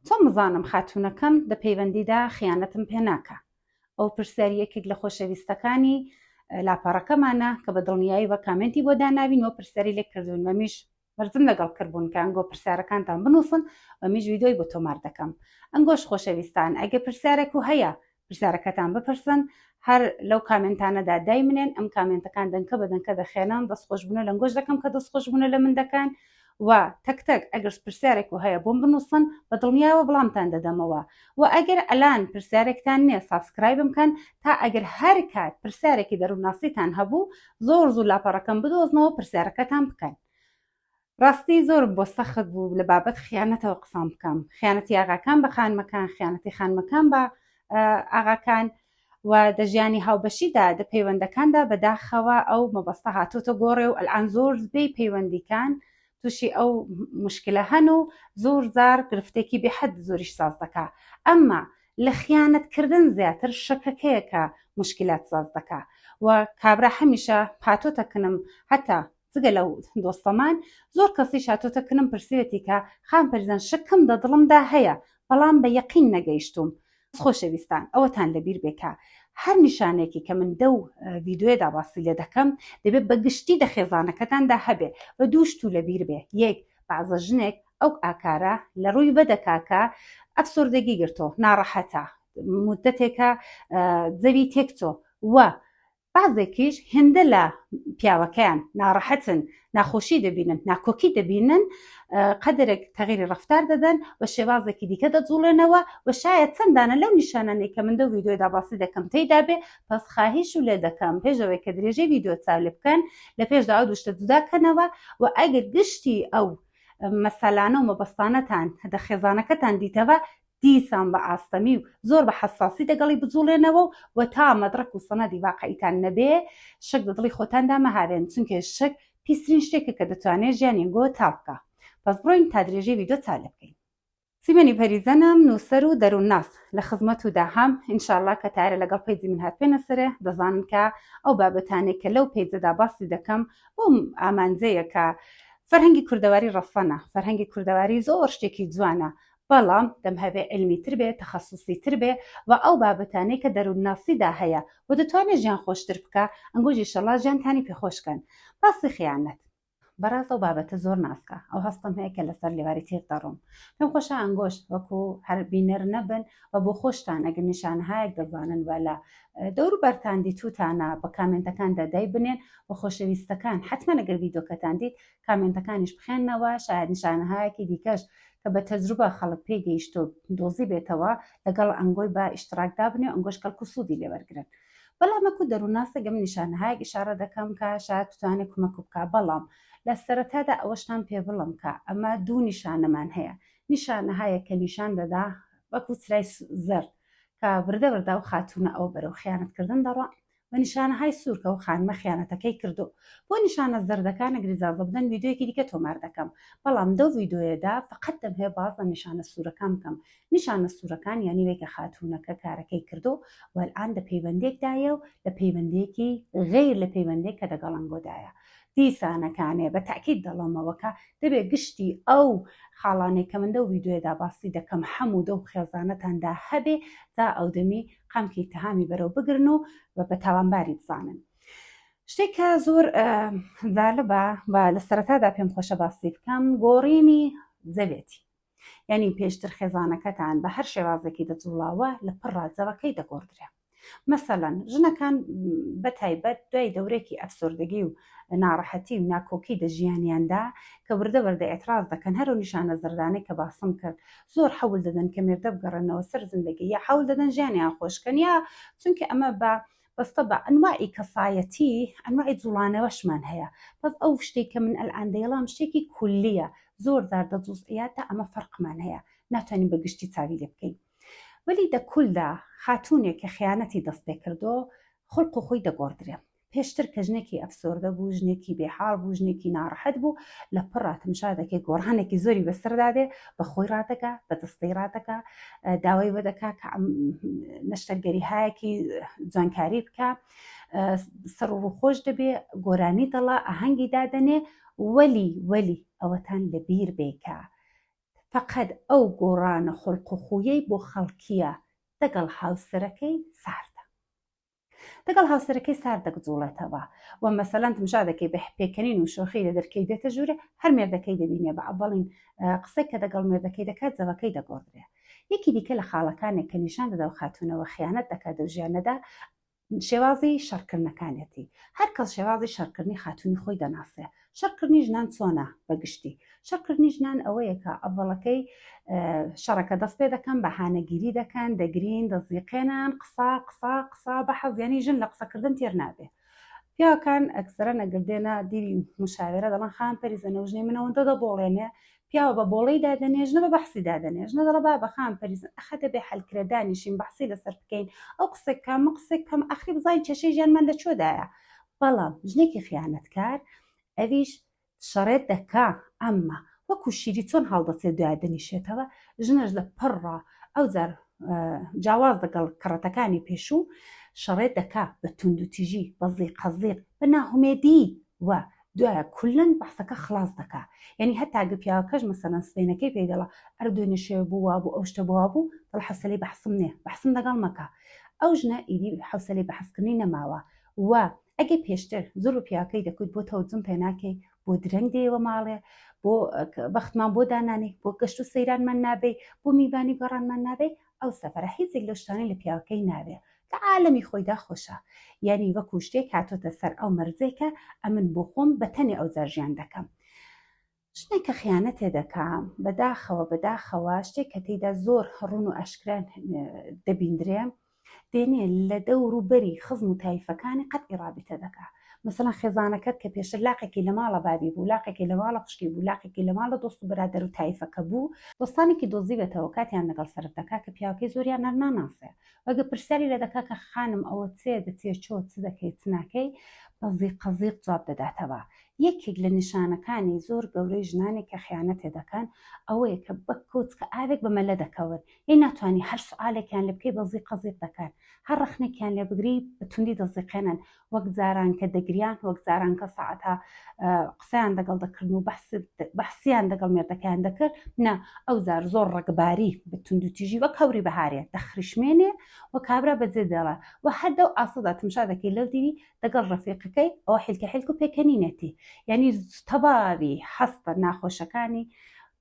چۆن بزانم خاتوونەکەم دە پەیوەندیدا خیانەتم پێ ناکا؟ ئەو پرسیاری یەکێک لە خۆشەویستەکانی لاپەڕەکەمانە کە بە دڵنیایی وە کامێنتی بۆ داناوین وە پرسیاری لێ کردوون مەمیش مەرجم لەگەڵ کردبوون کە ئەنگۆ پرسیارەکانتان بنووسن وەمیش ڤیدیۆی بۆ تۆمار دەکەم ئەنگۆش خۆشەویستان ئەگەر پرسیارێک و هەیە پرسیارەکەتان بپرسن هەر لەو کامێنتانەدا دایمنێن ئەم کامێنتەکان دەنکە بە دەنکە دەخێنم دەست خۆشبوونە لەنگۆش دەکەم کە دەست خۆشبوونە لە من دەکەن و تەک تەک ئەگەر پرسیارێک و هەیە بۆم بنووسن بە دڵنیاوە وڵامتان دەدەمەوە و ئەگەر ئەلان پرسیارێکتان نییە subscribe م کەن تا ئەگەر هەر کات پرسیارێکی دەروونناسیتان هەبوو زۆر زوو لاپەڕەکەم بدۆزنەوە پرسیارەکەتان بکەن ڕاستی زۆرم بۆ سەخت بوو لە بابەت خیانەتەوە قسان بکەم خیانەتی ئاغاکان بە خانمەکان خیانەتی خانمەکان بە ئاغاکان و دە ژیانی هاوبەشیدا دە پەیوەندەکاندا بەداخەوە ئەو مەبەستە هاتۆتە گۆڕێ و ئەلعان زۆر بێی پەیوەندیکان تووشی ئەو مشکلە هەن و زۆر زار گرفتێکی بێحەد زۆریش ساز دەکا ئەمما لە خیانەت کردن زیاتر شەکەکەیە کە مشکلات ساز دەکا و کابرا هەمیشە هاتۆتە کنم هەتا جگە لەو دۆستەمان زۆر کەسیش هاتۆتە کنم پرسیوێتی کە خان پەریزان شکم دە دڵمدا هەیە بەڵام بە یەقین نەگەیشتووم خۆشەویستان ئەوەتان لەبیر بێ کە هەر نیشانێکی کە من دەو ڤیدیۆیەدا باسی لێ دەکەم دەبێت بە گشتی دە خێزانەکەتاندا هەبێ بە دووشت و لەبیر بێ یەک بەعزە ژنێک ئەو ئاکارە لە ڕووی ڤە دەکا کە ئەفسوردەگی گرتۆ ناڕەحەتە مودەتێکە زەوی تێکچۆ و بەعزێکیش هێندە لە پیاوەکەیان ناڕەحەتن، ناخۆشی دەبینن، ناکۆکی دەبینن، قەدرێک تەغیری ڕەفتار دەدەن و شێوازێکی دیکە دەجوڵێنەوە و شایەد چەند دانە لەو نیشانانەی کە من دەو ڤیدیۆدا باسی دەکەم تێیدا بێ، پەس خاهیش و لێ دەکەم پێش ئەوەی کە درێژەی ڤیدیۆ چاو لێ بکەن لە پێشدا ئەو دوو شتە جودا کەنەوە و ئەگەر گشتی ئەو مەسەلانە و مەبەستانەتان دە خێزانەکەتان دیتەوە دیسان بە ئاستەمی و زۆر بە حەساسی دەگەڵی بجوڵێنەوە و تا مەدڕەک و سەنەدی واقعیتان نەبێ شک دە دڵی خۆتاندا مەهاوێن چونکێ شک پیسترین شتێکە کە دەتوانێ ژیانی گۆ تاڵ بکا پەس بڕۆین تا درێژەی ڤیدۆ چاو لێ بکەین. سیمەنی پەریزەنم نووسەر و دەروونناس لە خزمەت و داهام ان شاء اللە کە تارە لەگەڵ پەیجی من هاتبێنە سەرێ دەزانن کە ئەو بابەتانەی کە لەو پەیجەدا باسی دەکەم بەو ئامانجەیە کە فەرهەنگی کوردەواری ڕەسەنە فەرهەنگی کوردەواری زۆر شتێکی جوانە بەڵام دەمهەوێ عیلمی تر بێ، تەخەسوسی تر بێ و ئەو بابەتانەی کە دەروونناسیدا هەیە و دەتوانێ ژیان خۆشتر بکا، ئەنگۆش ئیشەڵا ژیانتانی پێ خۆش کەن. باسی خیانەت. بەڕاست ئەو بابەتە زۆر ناسکە، ئەو هەستەم هەیە کە لەسەر لێواری تیغ دەڕۆم. پێم خۆشە ئەنگۆش وەکوو هەر بینەر نەبن و بۆ خۆشتان ئەگەر نیشانەهایەک دەزانن و لە دەوروبەرتان دیتووتانە بە کامێنتەکاندا دایبنێن و خۆشەویستەکان حەتمەن ئەگەر ڤیدۆکەتان دیت کامێنتەکانیش بخێننەوە شایەد نیشانەهایەکی دیکەش کە بە تەجروبە خەڵک پێی گەیشتۆ دۆزی بێتەوە لەگەڵ ئەنگۆی بە ئیشتراک دابنێ و ئەنگۆش کەڵک و سوودی لێ وەرگرن بەڵام وەکو دەروونناسێک ئەمن نیشانەهایەک ئیشارە دەکەم کە شایەد بتوانێ کومەکو بکا بەڵام لە سەرەتادا ئەوەشتان پێ بڵێم کە ئەمە دوو نیشانەمان هەیە نیشانەهایەک کە نیشان دەدا وەکو چرای زەرد کە وردە وردە ئەو خاتوونە ئەوە بەرەو خیانەتکردن دەڕوا بە نیشانەهای سوور کە ئەو خانمە خیانەتەکەی کردو بۆ نیشانە زەردەکان ئەگەر ئیجازە بدەن ڤیدیۆیەکی دیکە تۆمار دەکەم بەڵام دەو ڤیدیۆیەدا فقط دەمهەوێ باس لە نیشانە سوورەکان بکەم نیشانە سوورەکان یانی وەی کە خاتوونەکە کارەکەی کردو و الان دە پەیوەندیەکدایە و لە پەیوەندیەکی غەیر لە پەیوەندێک کە دەگەڵ ئەنگۆدایە دیسانەکانێ بە تەئکید دەڵێمەوە کە دەبێ گشتی ئەو خاڵانەی کە من دەو ڤیدیۆیەدا باسی دەکەم هەموو دەو خێزانەتاندا هەبێ تا ئەودەمی قامکی ئیتهامی بەرەو بگرن و بە تاوانباری بزانن. شتێک کە زۆر جالبە و لە سەرەتادا پێم خۆشە باسی بکەم گۆڕینی جەوێتی یعنی پێشتر خێزانەکەتان بە هەر شێوازێکی دەجوڵاوە لە پڕا جەوەکەی دەگۆڕدرێ مەسەلەن ژنەکان بە تایبەت دوای دەورێکی ئەفسۆردگی و ناڕەحەتی و ناکۆکی دە ژیانیاندا کە وردە وردە ئێتراز دەکەن هەر ئەو نیشانە زەردانەی کە باسم کرد زۆر حەول دەدەن کە مێردە بگەڕێنەوە سەر زندگی یا حەول دەدەن ژیانیان خۆش کەن یا چونکە ئەمە بە بەستە بە ئەنواعی کەسایەتی ئەنواعی جوڵانەوەشمان هەیە بەس ئەو شتێک کە من ئەلئان دەیڵام شتێکی کولیە زۆر جار دە جوزئیاتدا ئەمە فەرقمان هەیە ناتوانین بە گشتی چاوی لێ بکەین وەلی دە کولدا خاتوونێک کە خیانەتی دەست پێ کردۆ خولق و خوی دەگۆڕدرێ. پێشتر کە ژنێکی ئەفسۆردە بوو، ژنێکی بێ حاڵ بوو، ژنێکی ناڕەحەت بوو، لە پڕا تمشا دەکەی گۆڕانێکی زۆری بەسەردا دێ، بە خۆی ڕادەکا، بە جەستەی ڕادەکا، داوای وە دەکا کە نەشتەرگەریهایەکی جوانکاری بکا، سەر و ڕووخۆش دەبێ، گۆرانی دەڵا، ئاهەنگی دادەنێ، وەلی وەلی ئەوەتان لە بیر بێ کە. فەقەت ئەو گۆڕانە خولق و خویەی بۆ خەڵکیە دەگەڵ هاوسەرەکەی ساردە. دەگەڵ هاوسەرەکەی سارد دەگجوڵێتەوە و مەسەلەن تمشا دەکەی بە پێکەنین و شۆخی لە دەرکەی دێتە ژوورێ هەر مێردەکەی دەبینێ بە ئەوەڵین قسەی کە دەگەڵ مێردەکەی دەکات زەوەکەی دەگۆڕدرێ. یەکی دیکە لە خاڵەکانێک کە نیشان دەدا و خاتوونەوە خیانەت دەکات دەو ژیانەدا شێوازی شەڕکردنەکانیەتی. هەر کەس شێوازی شەڕکردنی خاتوونی خۆی دەناسێ. شەڕکردنی ژنان چۆنە بە گشتی؟ شەڕکردنی ژنان ئەوەیە کە ئەڤەڵەکەی شەڕەکە دەست پێ دەکەن، بەهانەگیری دەکەن، دەگرین، دەزیقێنن، قسە، قسە، قسە، بەحەز، یانی ژن لە قسەکردن تێر نابێ. پیاوەکان ئەکسەرەن ئەگەر دێنە دیوی مشاوێرە دەڵێن خان پەریزە نەوژنەی من ئەوەندە دەبۆڵێنێ، پیاوە بە بۆڵەی دادەنێ، ژنە بە بەحسی دادەنێ. ژنە دەڵێ بابە خان پەریزە ئەخە دەبێ حەل کرێ، دانیشین بەحسی لەسەر بکەین، ئەو قسەی بکا، من قسەی بکەم، ئاخری بزانین کێشەی ژیانمان لە کوێدایە. بەڵام ژنێکی خیانەتکار ئەویش شەڕێ دەکا ئەمما وەکو شیری چۆن هەڵدەچێ دوای دەنیشێتەوە ژنەش لە پڕڕا ئەوجار جیاواز دەگەڵ کەڕەتەکانی پێشوو شەڕێ دەکا بە توندوتیژی بە زیقەزیق بە ناهومێدی و دوایە کولەن بەحسەکە خلاص دەکا یعنی هەتا گە پیاوەکەش مەسەلەن سبەینەکەی پێی دەڵا ئەر دوێنێ شێوە بوو وابوو ئەو شتە بۆ وابوو دەڵێ حەوسەلەی بەحسم نییە بەحسم دەگەڵ مەکە ئەو ژنە ئیدی حەوسەلەی بەحسکردنی نەماوە و ئەگەر پێشتر زۆر بە پیاوەکەی دەکوت بۆ تەوجم پێ ناکەی بۆ درەنگ دێیەوە ماڵێ بۆ بەختمان بۆ دانانێ بۆ گەشت و سەیرانمان نابەی بۆ میوانی گەڕانمان نابەی ئەو سەفەرە هیچێک لەو شتانەی لە پیاوەکەی ناوێ لە عالەمی خۆیدا خۆشە یانی وەکو شتێک هاتۆتە سەر ئەو مەرجێکە ئەمن بۆ خۆم بە تەنێ ئەو جار ژیان دەکەم ژنێک کە خیانەتێ دەکا بەداخەوە بەداخەوە شتێک کە تێیدا زۆر ڕوون و ئاشکرا دەبیندرێ دێنێ لە دەور و بەری خزم و تایفەکانی قەت ئیڕابیتە دەکا مثلا خێزانەکەت کە پێشتر لاقێکی لە ماڵە بابی بوو لاقێکی لە ماڵە خوشکی بوو لاقێکی لە ماڵە دۆست و برادەر و تایفەکە بوو دۆستانێکی دۆزیوێتەوە کاتیان لەگەڵ سەرف دەکا کە پیاوەکەی زۆریان هەر ناناسێ وەگە پرسیاری لێ دەکا کە خانم ئەوە چێ دەچێ چۆ چ دەکەی چ ناکەی بە زیقەزیق جواب دەداتەوە یەکێک لە نیشانەکانی زۆر گەورەی ژنانێک کە خیانەتێ دەکەن ئەوەیە کە بە کۆچکە ئاوێک بە مەلە دەکەون ی ناتوانی هەر سوالێکیان لێ بکەی بە زیقەزیق دەکەن هەر ڕەخنێکیان لێ بگری بە توندی دەزیقێنن وەک جاران کە دەگریان وەک جاران کە سەعاتە قسەیان دەگەڵ دەکردن و بەحسیان دەگەڵ مێردەکەیان دەکرد نا ئەو جار زۆر ڕەگباری بە توندوتیژی وەک هەوری بەهارێ دەخریشمێنێ و کابرا بەجێ دێڵە و هەر دەو ئاسەدا تمشا دەکەی لەو دیوی دەگەڵ ڕەفیقەکەی ئەوە حیلکە حیلک و پێکەنینێتی یعنی تەواوی هەستە ناخۆشەکانی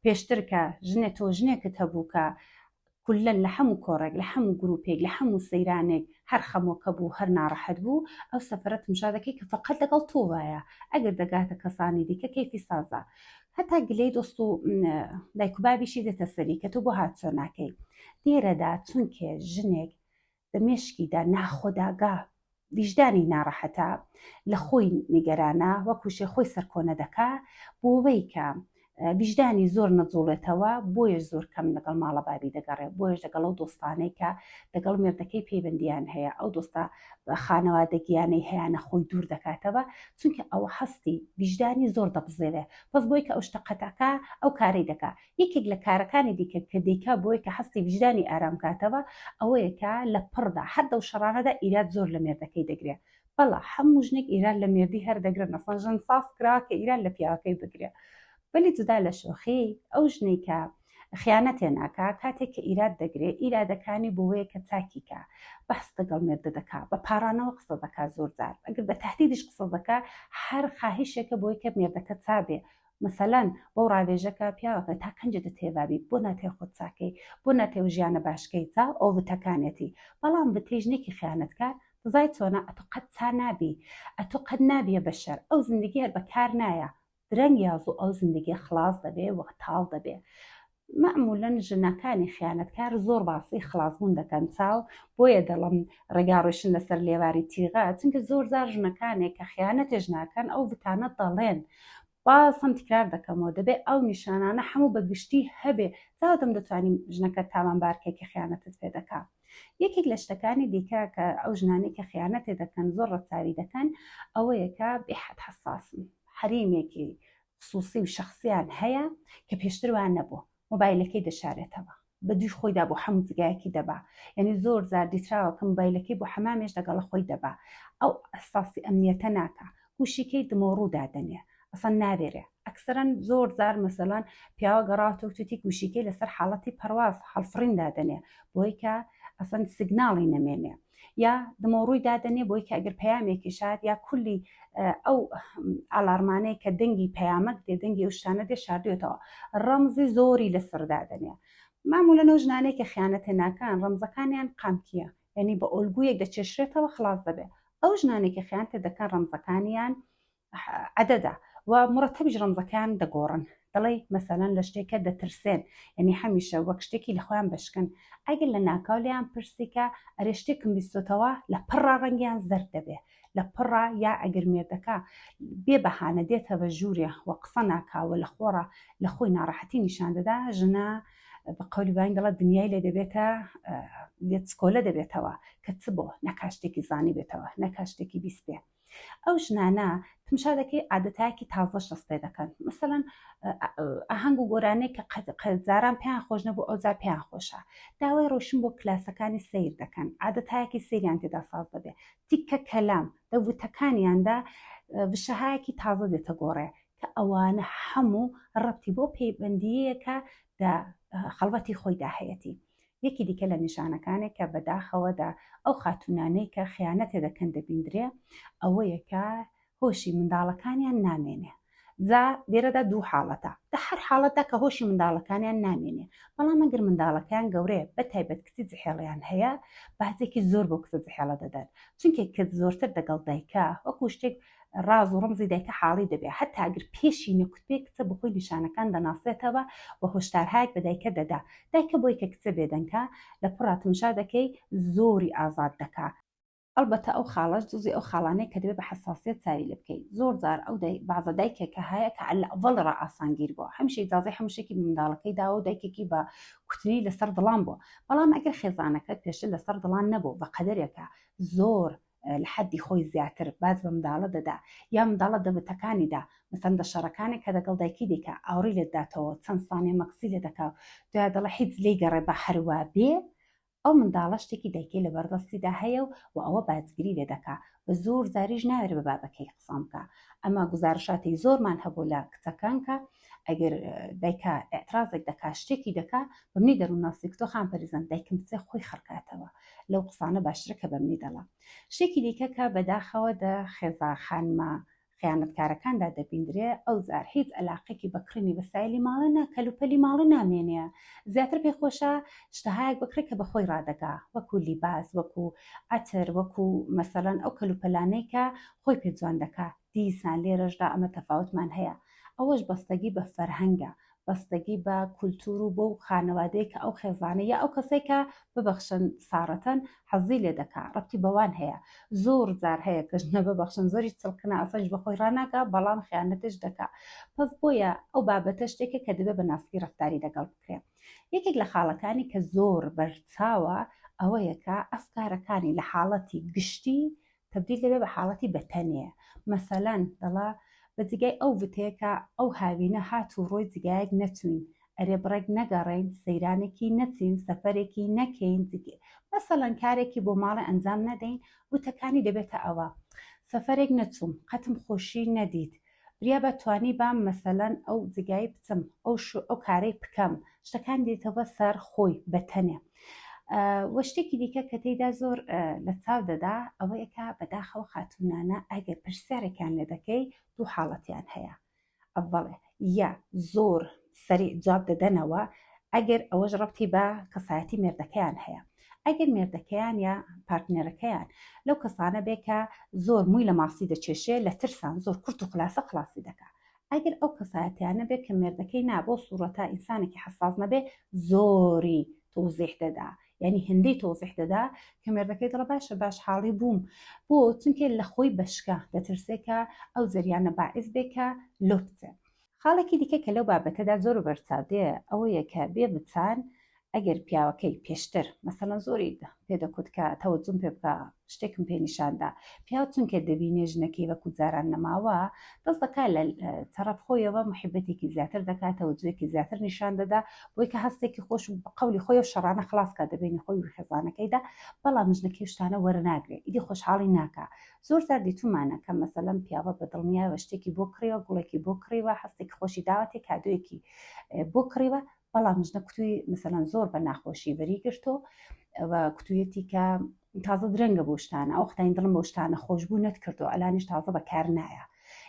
پێشتر کە ژنێ تۆ ژنێکت هەبوو کە کوللەن لە هەموو کۆڕێک، لە هەموو گروپێک، لە هەموو سەیرانێک هەر خەمۆکە بوو، هەر ناڕەحەت بوو، ئەو سەفەرە تمشا دەکەی کە فەقەت لەگەڵ تۆ وایە، ئەگەر دەگاتە کەسانی دیکە کەیفی سازە. هەتا گلەی دۆست و دایک و بابیشی دێتە سەری کە تۆ بۆ هاتچۆ ناکەی. لێرەدا چونکێ ژنێک بە مێشکیدا ناخۆداگا ویژدانی ناڕەحەتە، لە خۆی نیگەرانە، وەکوشێ خۆی سەرکۆنە دەکا، بۆوەی کە ویژدانی زۆر نەجوڵێتەوە، بۆیەش زۆر کەم لەگەڵ ماڵە بابی دەگەڕێ، بۆیەش لەگەڵ ئەو دۆستانەی کە دەگەڵ مێردەکەی پەیوەندییان هەیە، ئەو دۆستە خانەوادەگیانەی هەیانە خۆی دوور دەکاتەوە، چونکە ئەوە هەستی ویژدانی زۆر دەبزێوێ، بەس بۆی کە ئەو شتە قەتعکا ئەو کارەی دەکا. یەکێک لە کارەکانی دیکە کە دەیکا بۆیە کە هەستی ویژدانی ئارام کاتەوە ئەوەیە کە لە پڕدا هەر دەو شەڕانەدا ئیراد زۆر لە مێردەکەی دەگرێ بەڵا هەموو ژنێک ئیراد لە مێردی هەر دەگرن ئەسڵەن ژن ساز کراوە کە ئیراد لە پیاوەکەی بگرێ بەلی جودا لە شۆخی ئەو ژنەی کە خیانەتێ ناکا کاتێک کە ئیراد دەگرێ ئیرادەکانی بۆیە کە چاکی کە بەحس دەگەڵ مێردە دەکا بە پاڕانەوە قسە دەکا زۆر جار ئەگەر بە تهدیدیش قسە دەکا هەر خاهیشێکە بۆی کە مێردەکە چابێ مەسەلەن بەو ڕاوێژەکە پیاوەکە تا کەنجە دەتێ بابی بۆ ناتێ خۆت چاکەی بۆ ناتێ و ژیانە باشکەی تا ئەو بتەکانێتی بەڵام بتەی ژنێکی خیانەتکار دزای چۆنە ئەتۆ قەت چا نابی ئەتۆ قەت نابیە بەشەر ئەو زندگی هەر بەکار نایە درەنگ یا زوو ئەو زندگیە خڵاس دەبێ و تاڵ دەبێ مەعمولەن ژنەکانی خیانەتکار زۆر باسی خڵاسبوون دەکەن چاو بۆیە دەڵم ڕێگا ڕۆیشتن لەسەر لێواری تیغە چونکە زۆر جار ژنەکانێک کە خیانەتێش ناکەن ئەو وتانە دەڵێن باز هەم تکرار دەکەمەوە دەبێ ئەو نیشانانە هەموو بە گشتی هەبێ زاودەم دەتوانی ژنەکە تاوانبار کەی کە خیانەتت پێ دەکا یەکێک لە شتەکانی دیکە کە ئەو ژنانەی کە خیانەتێ دەکەن زۆر ڕەچاوی دەکەن ئەوەیە کە بێحەد حەساسن حەریمێکی خسوسی و شەخسیان هەیە کە پێشتر وان نەبوو مۆبایلەکەی دەشارێتەوە بە دووی خۆیدا بۆ هەموو جگایەکی دەبا یعنی زۆر جار دیتراوە کە مۆبایلەکەی بۆ حەمامێش دەگەڵە خۆی دەبا ئەو ئەحساسی ئەمنیەتە ناکا گوشیکەی دمۆڕوو دادەنێ. ئەسەن ناوێرێ ئەکسەرەن زۆر زار مەسەلەن پیاوە گەڕاوتە وتوتی گوشیکەی لەسەر حاڵەتی پەرواز هەڵفڕین دادەنێ بۆی کە ئەسەن سیگناڵی نەمێنێ یا دمۆڕووی دادەنێ بۆی کە ئەگەر پەیامێکی شاد یا کولی ئەو ئالارمانەی کە دەنگی پەیامەک دێ دەنگی ئەو شتانە دێ شاردوێتەوە ڕەمزی زۆری لەسەر دادەنێ مامولە نەو ژنانەی کە خیانەتێ ناکەن ڕەمزەکانیان قامکیە یعنی بە ئۆلگویەک دەچێشرێتەوە خلاص دەبێ ئەو ژنانێک کە خیانەتێ دەکەن ڕەمزەکانیان عەدەدە و مڕەتەبیش ڕەمزەکان دەگۆڕن دەڵێی مەسەلەن لە شتێکە دەترسێن یعنی هەمیشە وەک شتێکی لە خۆیان بەشکن ئەگەر لە ناکاو لێیان پرسی کە ئەرێ شتێکم بیستۆتەوە لە پڕا ڕەنگیان زەرد دەبێ لە پڕا یا ئەگەر مێردەکە بێ بەهانە دێتەوە ژوورێ و قسە ناکاوە لە خۆڕا لە خۆی ناڕەحەتی نیشان دەدا ژنە بە قەولی باین دەڵێت دنیای لێ دەبێتە لێ چکۆلە دەبێتەوە کە چ بۆ نەکا شتێکی زانی بێتەوە نەکا شتێکی بیستێ ئەو ژنانە تمشا دەکەی عادەتایەکی تازەش دەست پێ دەکەن مثلەن ئاهەنگ و گۆرانێک کە قەت جاران پێیان خۆش نەبوو ئەو جار پێیان خۆشە داوای ڕۆشن بۆ کلاسەکانی سیر دەکەن عادەتایەکی سەیریان تێدا ساز دەبێ تیکە کەلام لە وتەکانیاندا وشەهایەکی تازە دێتە گۆڕێ کە ئەوانە هەموو ڕەبتی بۆ پەیوەندییەکە دە خەڵوەتی خۆیدا هەیەتی. یەکی دیکە لە نیشانەکانێک کە بەداخەوە دە ئەو خاتوونانەی کە خیانەتێ دەکەن دەبیندرێ ئەوەیە کە هۆشی منداڵەکانیان نامێنێ. جا لێرەدا دوو حاڵەتە دە هەر حاڵەتدا کە هۆشی منداڵەکانیان نامێنێ بەڵام ئەگەر منداڵەکەیان گەورەیە بە تایبەت کچی جحێڵیان هەیە باجێکی زۆر بۆ کچە جحێڵە دەدەن چونکە کچ زۆرتر دەگەڵ دایکە وەکو شتێک ڕاز و ڕەمزی دایکە حاڵی دەبێ هەتا ئەگەر پێشی نەکوتبێ کچە بەخۆی نیشانەکان دەناسێتەوە و هۆشدارهایەک بە دایکە دەدا دایکە بۆی کە کچە بێدەنکە لە پڕا تمشا دەکەی زۆری ئازاد دەکا. ئەڵبەتە ئەو خاڵەش جزی ئەو خاڵانەیە کە دەبێ بە حەساسیەت چاوی لێ بکەی زۆر جار ئەو دای بازە دایکێک کە هەیە کە لە ئەوەڵ ڕا ئاسانگیر بووە هەمیشە ئیجازەی هەموو شتێکی بە منداڵەکەی داوە و دایکێکی بە کوتنی لەسەر دڵان بووە بەڵام ئەگەر خێزانەکەت پێشتر لەسەر دڵان نەبوو بە قەدەرێکە زۆر لە حەدی خۆی زیاتر باج بە منداڵە دەدا یا منداڵە دە وتەکانیدا مەسەن دە شەڕەکانێک کە دەگەڵ دایکی دەیکا ئاوڕی لێ داتەوە چەند سانیە مەکسی لێ دەکا و دوای دەڵێ هیچ لێی گەڕێ با هەروا بێ ئەو منداڵە شتێکی دایکی لە بەردەستیدا هەیە و و ئەوە باجگری لێ دەکا و زۆر جاریش ناوێرێ بە بابەکەی قسان بکا ئەمە گوزارشاتی زۆرمان هەبوو لە کچەکان کە ئەگەر دایکە ئیعترازێک دەکا شتێکی دەکا بە منی دەروونناسی کتۆ خان پەریزان دایکم بچێ خۆی خڕکاتەوە لەو قسانە باشترە کە بە منی دەڵا شتێکی دیکە کە بەداخەوە دە خێزا خانمە خیانەتکارەکاندا دەبیندرێ ئەو جار هیچ ئەلاقێکی بە کڕینی وەسایلی ماڵێ نا کەلوپەلی ماڵێ نامێنێ زیاتر پێ خۆشە شتەهایەک بکڕێ کە بەخۆی ڕادەگا وەکو لیباس وەکو عەتر وەکو مەسەلەن ئەو کەلوپەلانەی کە خۆی پێ جوان دەکا دیسان لێرەشدا ئەمە تەفاوتمان هەیە ئەوەش بەستەگی بە فەرهەنگە بەستەگی بە کولتور و بەو خانەوادەیە کە ئەو خێزانە یا ئەو کەسەی کە ببەخشن ساڕەتەن حەزی لێ دەکا ڕەبتی بەوان هەیە زۆر جار هەیە کە ژنە ببەخشن زۆری چڵکنە ئەسەنش بەخۆی ڕاناکا بەڵام خیانەتش دەکا پس بۆیە ئەو بابەتە شتێکە کە دەبێ بە ناسکی ڕەفتاری لەگەڵ بکرێ یەکێک لە خاڵەکانی کە زۆر بەرچاوە ئەوەیە کە ئەفکارەکانی لە حاڵەتی گشتی تەبدیل دەبێ بە حاڵەتی بەتەنێ مەسەلەن دەڵا بە جگای ئەو وتەیە کە ئەو هاوینە هات و ڕۆی جگایەک نەچوین ئەرێ بڕێک نەگەڕێین سەیرانێکی نەچین سەفەرێکی نەکەین مەسەلەن کارێکی بۆ ماڵێ ئەنجام نەدەین وتەکانی دەبێتە ئەوە سەفەرێک نەچووم قەتم خۆشی نەدیت بریا بە توانی بام مەسەلەن ئەو جگای بچم ئەو شو ئەو کارەی بکەم شتەکان دێتەوە سەر خۆی بە تەنێ وە شتێکی دیکە کە تێیدا زۆر لە چاو دەدا ئەوەیە کە بەداخەوە خاتوونانە ئەگەر پرسیارێکیان لێ دەکەی دوو حاڵەتیان هەیە ئەبەڵێ یا زۆر سەریع جواب دەدەنەوە ئەگەر ئەوەش ڕەبتی بە کەسایەتی مێردەکەیان هەیە ئەگەر مێردەکەیان یا پارتنەرەکەیان لەو کەسانە بێ کە زۆر مووی لە ماسی دەچێشێ لە ترسان زۆر کورت و خولاسە خلاصی دەکا ئەگەر ئەو کەسایەتیانە بێ کە مێردەکەی نا بۆ سوڕەتە ئینسانێکی حەساس نەبێ زۆری تۆزیح دەدا یعنی هندەی تۆزیح دەدا کە مێردەکەی دەڵێ باشە باش حاڵی بووم بۆ چونکێ لە خۆی بەشکە دەترسێ کە ئەو جەریانە باعیس بێ کە لۆ بچێ خاڵێکی دیکە کە لەو بابەتەدا زۆر بەرچاو دێ ئەوەیە کە بێ بچان. ئەگەر پیاوەکەی پێشتر مەسەلەن زۆری پێ دەکوت کە تەوەجوم پێ بکە شتێکم پێ نیشاندا پیاو چونکە دەبینێ ژنەکەی وەکو جاران نەماوە دەست دەکات لە تەڕەف خۆیەوە محیبەتێکی زیاتر دەکات تەوەجوێکی زیاتر نیشان دەدا بۆی کە هەستێکی خۆش بە قەولی خۆی و شەڕانە خلاص کا دەبینی خۆی و خێزانەکەیدا بەڵام ژنەکەی شتانە وەرناگرێ ئیدی خۆشحاڵی ناکا زۆر جار دیتومانە کە مەسەلەن پیاوە بە دڵنیایەوە شتێکی بۆ کڕیوە گوڵێکی بۆ کڕیوە هەستێکی خۆشی داوەتێ کادۆیەکی بۆ کڕیوە بەڵام ژنە کوتوی مەسەلەن زۆر بە ناخۆشی بەری گرتۆ و کوتویەتی کە تازە درەنگە بۆ شتانە ئەو وەختین دڵم بۆ شتانە خۆش بوو نەتکردو ئەلانیش تازە بەکار نایە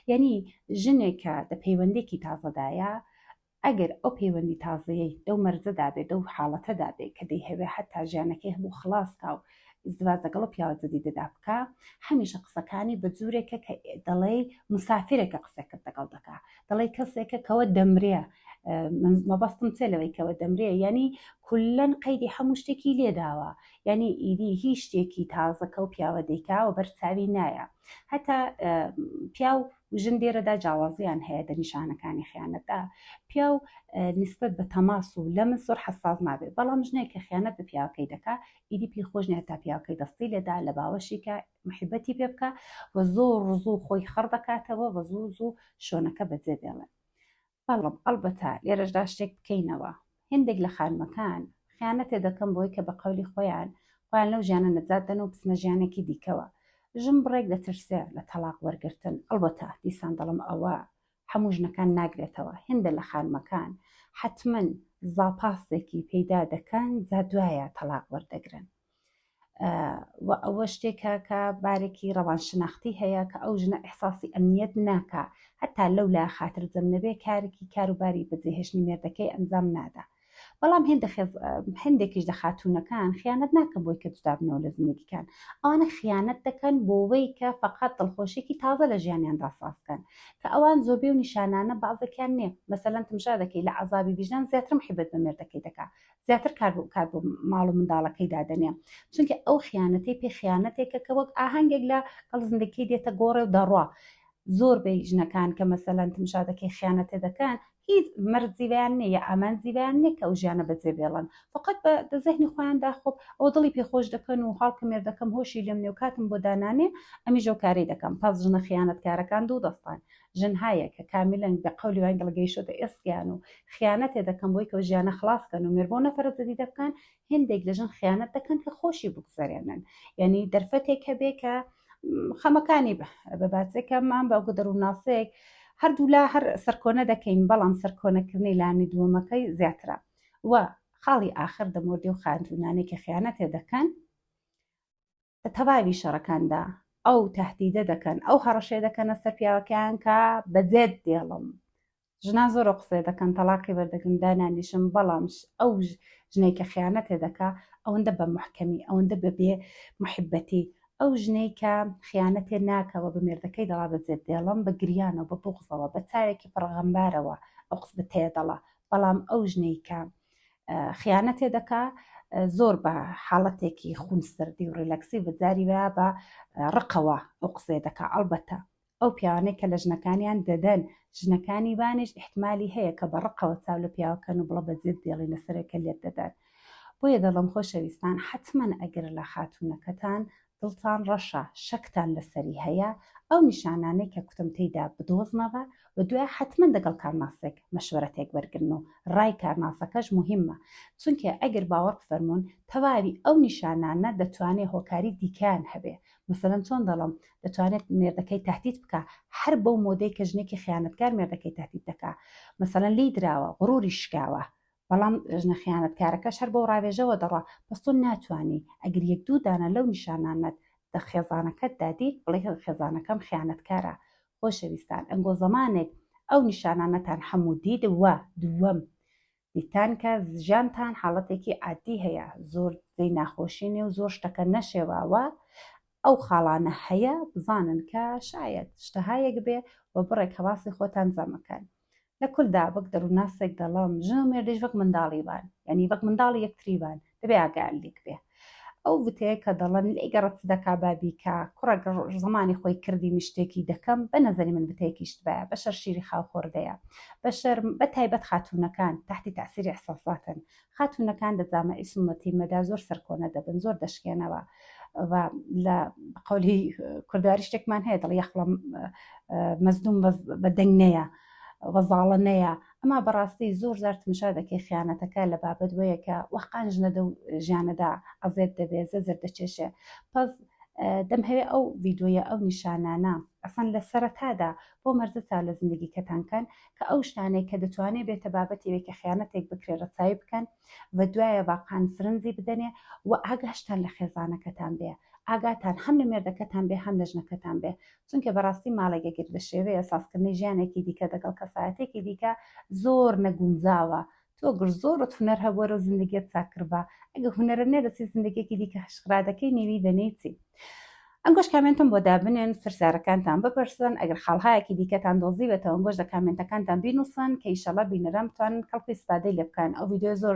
یعنی ژنێکە دە پەیوەندێکی تازەدایە ئەگەر ئەو پەیوەندی تازەیەی دەو مەرجەدا بێ دەو حاڵەتەدا بێ کە دەیهەوێ حتا ژیانەکەی هەموو خلاص کا و ئیزدواج لەگەڵ پیاوە جەدیدەدا بکا هەمیشە قسەکانی بە جورێکە کە دەڵێی مسافرێکە قسەکرد دەگەڵ دەکا دەڵێی کەسێکە کەوە دەمرێ مەبەستم چێ لەوەی کەوە دەمرێ یعنی کولەن قەیدی هەموو شتێکی لێداوە یعنی ئیدی هیچ شتێکی تازەکە و پیاوە دەیکاوە بەر چاوی نایە هەتا پیاو ژن لێرەدا جیاوازیان هەیە دە نیشانەکانی خیانەتدا پیاو نسبەت بە تەماس و لەمس زۆر حەساس نابێت بەڵام ژنێک کە خیانەت بە پیاوەکەی دەکا ئیدی پێی خۆش نیە تا پیاوەکەی دەستی لێدا لە باوەشی کە محیبەتی پێ بکە و زۆر زوو خۆی خڕ دەکاتەوە و زوو زوو شۆنەکە بەجێ دێڵێ بەڵام ئەڵبەتە لێرەشدا شتێک بکەینەوە هێندێک لە خانمەکان خیانەتێ دەکەن بۆی کە بە قەولی خۆیان خۆیان لەو ژیانە نەجات دەن و بچنە ژیانێکی دیکەوە ژن بڕێک دەترسێ لە تەڵاق وەرگرتن ئەڵبەتە دیسان دەڵم ئەوە هەموو ژنەکان ناگرێتەوە هێندە لە خانمەکان حەتمەن زاپاسێکی پەیدا دەکەن جا دوایە تەڵاق وەردەگرن و ئەوە شتێکە کە بارێکی ڕەوانشناختی هەیە کە ئەو ژنە ئیحساسی ئەمنیەت ناکا هەتا لەو لا خاتر جەم نەبێ کارێکی کاروباری بەجێهێشتنی مێردەکەی ئەنجام نادا بەڵام هێندە خێز هەندێکیش لە خاتوونەکان خیانەت ناکەن بۆی کە جودا بنەوە لە زندگیکان ئەوانە خیانەت دەکەن بۆوەی کە فقط دڵخۆشیێکی تازە لە ژیانیاندا سازکەن کە ئەوان زۆربەی و نیشانانە بەعزێکیان نییە مەسەلەن تمشا دەکەی لە عەزابی ویژدان زیاتر محیبەت بە مێردەکەی دەکا زیاتر کار بۆ کات بۆ ماڵ و منداڵەکەی دادەنێ چونکە ئەو خیانەتەی پێ خیانەتێکە کە وەک ئاهەنگێک لە گەڵ زندگی دێتە گۆڕێ و دەڕوا زۆر بەی ژنەکان کە مەسەلەن تمشا دەکەی خیانەتێ دەکەن هیچ مەرجی ویان نییە یا ئامانجی ویان نییە کە ئەو ژیانە بەجێ بێڵن فقط بە دە زەهنی خۆیاندا خۆ ئەو دڵی پێخۆش دەکەن و حاڵ کە مێردەکەم هۆشی لێم نێ و کاتم بۆ دانانێ ئەمیش ئەو کارەی دەکەم پس ژنە خیانەتکارەکان دوو دەستان ژن هایە کە کامیلەن بە قەولی وای دڵ گەیشتۆتە ئێسکیان و خیانەتێ دەکەن بۆی کە ژیانە خلاص کەن و مێر بۆ نەفەرە جەدیدە بکەن هێندێک لە ژن خیانەت دەکەن کە خۆشی بگوزەرێنن یعنی دەرفەتێک هەبێ کە خەمەکانی بەباتێکە مان باوکە دەروونناسێک هەردوولا هەر سەرکۆنە دەکەین بەڵام سەرکۆنەکردنی لانی دووەمەکەی زیاترە و خاڵی ئاخر دەمۆردی و خانتونانێک کە خیانەتێ دەکەن لە تەواوی شەڕەکاندا ئەو تهدیدە دەکەن ئەو هەڕەشەیە دەکەنە سەر پیاوەکەیان کە بەجێت دێڵم ژنان زۆر ئەو قسەیە دەکەن تەڵاقی وەردەگرم دانانیشم بەڵام ئەو ژنەی کە خیانەتێ دەکا ئەوەندە بە محکەمی ئەوەندە بە بێ محبەتی ئەو ژنەی کە خیانەتێ ناکەوە بە مێردەکەی دەڵا بەجێت دێڵم بە گریانەوە بە بوغزەوە بە چاوێکی پڕغەمبارەوە ئەو قسە تێ دەڵا بەڵام ئەو ژنەی کە خیانەتێ دەکا زۆر بە حاڵەتێکی خونسەردی و ڕیلەکسی بە جاری وایە بە ڕقەوە ئەو قسەیە دەکا ئەڵبەتە ئەو پیاوانەی کە لە ژنەکانیان دەدەن ژنەکانی وانیش ئیحتمالی هەیە کە بە ڕقەوە چاو لە پیاوەکەن و بڵە بە جێت دێڵی لەسەرێک کە لێت دەدەن بۆیە دەڵێم خۆشەویستان حەتمەن ئەگەر لە خاتوونەکەتان دڵتان ڕەشە شەکتان لەسەری هەیە ئەو نیشانانەی کە کوتم تێیدا بدۆزنەوە و دوای حەتمەن دەگەڵ کارناسێک مەشوەرەتێک وەرگرن و ڕای کارناسەکەش موهیمە چونکە ئەگەر باوەڕ بفەرموون تەواوی ئەو نیشانانە دەتوانێ هۆکاری دیکەیان هەبێ مەسەلەن چۆن دەڵێم دەتوانێت مێردەکەی تهدید بکا هەر بەو مۆدەی کە ژنێکی خیانەتکار مێردەکەی تهدید دەکا مەسەلەن لێی دراوە غروری شکاوە بەڵام ژنە خیانەتکارەکەش هەر بەو ڕاوێژەوە دەڕوا، بەس تۆ ناتوانی ئەگەر یەک دوو دانە لەو نیشانانەت دە خێزانەکەتدا دیت بڵێی خێزانەکەم خیانەتکارە. خۆشەویستان ئەنگۆ زەمانێک ئەو نیشانانەتان هەموو دیت وە دووەم دیتان کە ژیانتان حاڵەتێکی عادی هەیە زۆر جێی ناخۆشی نیە و زۆر شتەکە نەشێواوە ئەو خاڵانە هەیە بزانن کە شایەد شتەهایەک بێ و بڕێک هەواسی خۆتان جەمکەن. لە کولدا وەک دەروونناسێک دەڵێم ژن و مێردیش وەک منداڵی وان یانی وەک منداڵی یەکتری وان دەبێ ئاگایان لێک بێ. ئەو وتەیە کە دەڵێن لێی گەڕە چ دەکا با بیکا، کوڕە گەر زەمانی خۆی کردی من شتێکی دەکەم، بە نەزەری من وتەیەکی ئیشتبایە، بەشەر شیری خاو خۆردەیە، بەشەر بە تایبەت خاتوونەکان تەحتی تەئسیری ئیحساساتن، خاتوونەکان لە جامعی سوننەتی مەدا زۆر سەرکۆنە دەبن، زۆر دەشکێنەوە و لە قەولی کوردواری شتێکمان هەیە دەڵێ یەخڵە مەزلوم بە دەنگ نەیە وەزاڵە نەیە ئەما بەڕاستی زۆر جار تمشا دەکەی خیانەتەکە لە بابەت وەیە کە وەقان ژنە دەو ژیانەدا عەزێت دەبێ زەجر دەچێشێ پس دەمهەوێ ئەو ڤیدۆیە ئەو نیشانانە ئەسڵەن لە سەرەتادا بۆ مەرجە چاو لە زندگیکەتان کەن کە ئەو شتانەی کە دەتوانێ بێتە بابەتی وێ کە خیانەتێک بکرێ ڕەچاوی بکەن و دوایە واقعەن سرنجی بدەنێ و ئاگاشتان لە خێزانەکەتان بێ ئاگاتان هەم لە مێردەکەتان بێ هەم لە ژنەکەتان بێ چونکە بەڕاستی ماڵێک ئەگەر بە شێوەیە سازکردنی ژیانێکی دیکە دەگەڵ کەسایەتێکی دیکە زۆر نەگونجاوە تۆ گەر زۆرت هونەر هەبوو وەرە زندگیت چاک کردبا ئەگە هونەرە نیە دەچی زندگیەکی دیکە هەشخرا دەکەی نێوی دەنێی چی ئەنگۆش کامێنتم بۆ دابنێن پرسیارەکانتان بپرسن ئەگەر خاڵهایەکی دیکەتان دۆزیوێتەوە ئەنگۆش لە کامێنتەکانتان بینوسن کە ئیشەڵا بینەران بتوانن کەڵکی ئیسفادەی لێ بکەن ئەو ڤیدیۆ زۆر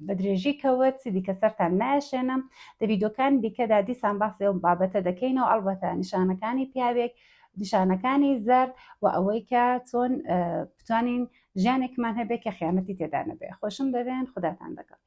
بە درێژی کەوت چی دیکە سەرتان نایشێنم دە ڤیدیۆکانی دیکەدا دیسان باسی ئەو بابەتە دەکەینەوە ئەڵبەتە نیشانەکانی پیاوێک نیشانەکانی زەرد و ئەوەی کە چۆن بتوانین ژیانێکمان هەبێ کە خیانەتی تێدا نەبێ خۆشم دەوێن خوداتان دەگەڵ.